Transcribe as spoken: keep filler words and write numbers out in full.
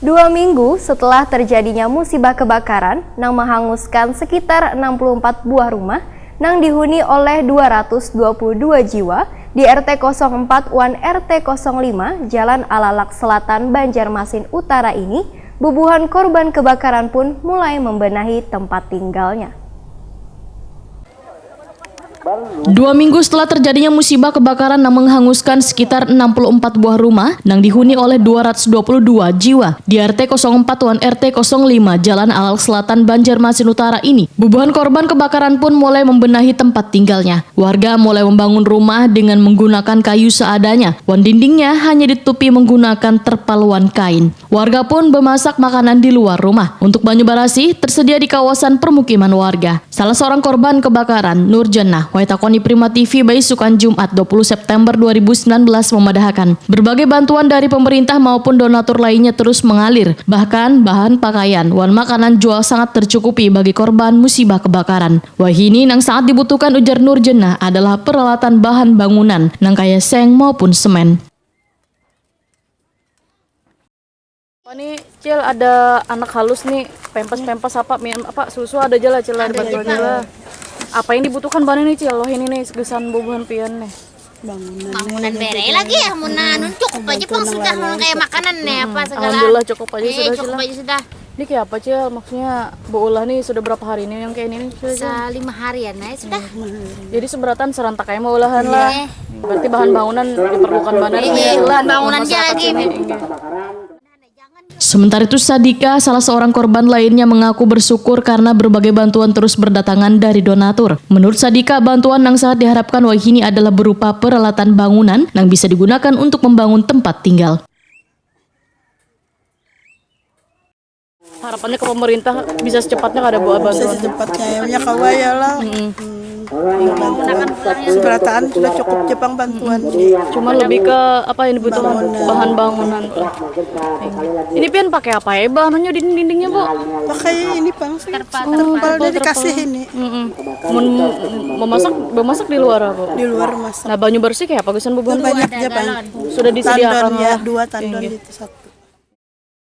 Dua minggu setelah terjadinya musibah kebakaran nang menghanguskan sekitar enam puluh empat buah rumah nang dihuni oleh dua ratus dua puluh dua jiwa di R T kosong empat wan R T kosong lima Jalan Alalak Selatan, Banjarmasin Utara ini, bubuhan korban kebakaran pun mulai membenahi tempat tinggalnya. Dua minggu setelah terjadinya musibah kebakaran nang menghanguskan sekitar enam puluh empat buah rumah nang dihuni oleh dua ratus dua puluh dua jiwa di R T kosong empat wan R T kosong lima Jalan Alalak Selatan, Banjarmasin Utara ini, bubuhan korban kebakaran pun mulai membenahi tempat tinggalnya. Warga mulai membangun rumah dengan menggunakan kayu seadanya, wan dindingnya hanya ditutupi menggunakan terpal wan kain. Warga pun memasak makanan di luar rumah. Untuk banyu barasih tersedia di kawasan permukiman warga. Salah seorang korban kebakaran, Nur Jannah, wayah takoni Prima T V baisukan Jumat dua puluh September dua ribu sembilan belas, memadahakan, berbagai bantuan dari pemerintah maupun donatur lainnya terus mengalir. Bahkan bahan pakaian wan makanan jua sangat tercukupi bagi korban musibah kebakaran. Wahini nang sangat dibutuhkan, ujar Nur Jannah, adalah peralatan bahan bangunan nang kaya seng maupun semen. Apa nih, Cil, ada anak halus nih, pempes-pempes apa, min-, apa, susu ada aja lah, Cil, lah, dibantu aja lah. Apa yang dibutuhkan bana nih, Cil? Loh, ini nih, gasan bubuhan pian nih. Bangunan, bangunan nih, bere lagi ya, mun anu cukup aja pang sudah, mun kayak makanan nih, apa segala. Alhamdulillah, cukup aja. Eh, sudah, cukup aja sudah. Ini kayak apa, Cil? Maksudnya, beulah nih sudah berapa hari ini yang kayak ini nih, Cil? Salima harian aja sudah. Jadi seberatan serentak aja mau ulahan lah. Iya. Berarti bahan bangunan diperlukan banget. Iya, nih, bahan bangunan aja lagi. Sementara itu, Sadika, salah seorang korban lainnya, mengaku bersyukur karena berbagai bantuan terus berdatangan dari donatur. Menurut Sadika, bantuan yang sangat diharapkan wahini adalah berupa peralatan bangunan yang bisa digunakan untuk membangun tempat tinggal. Harapannya ke pemerintah bisa secepatnya kada buat bantuan. Bisa secepatnya, ya, kawa ya lah. Berataan sudah cukup ja pang bantuan. Cuman lebih ke apa yang dibutuhkan? Bangunan. Bahan bangunan. Ini pian pakai apa ya, Bang? Anunya, dinding-dindingnya, Bu? Pakai ini pang sih. Terpal. Terpal dari kasih ini. Mun memasak, memasak di luar apa? Di luar masak. Nah, banyu bersih kayak apa gasan bubuhan? Banyak aja, Bang. Sudah disediakan ya, dua tandon itu satu.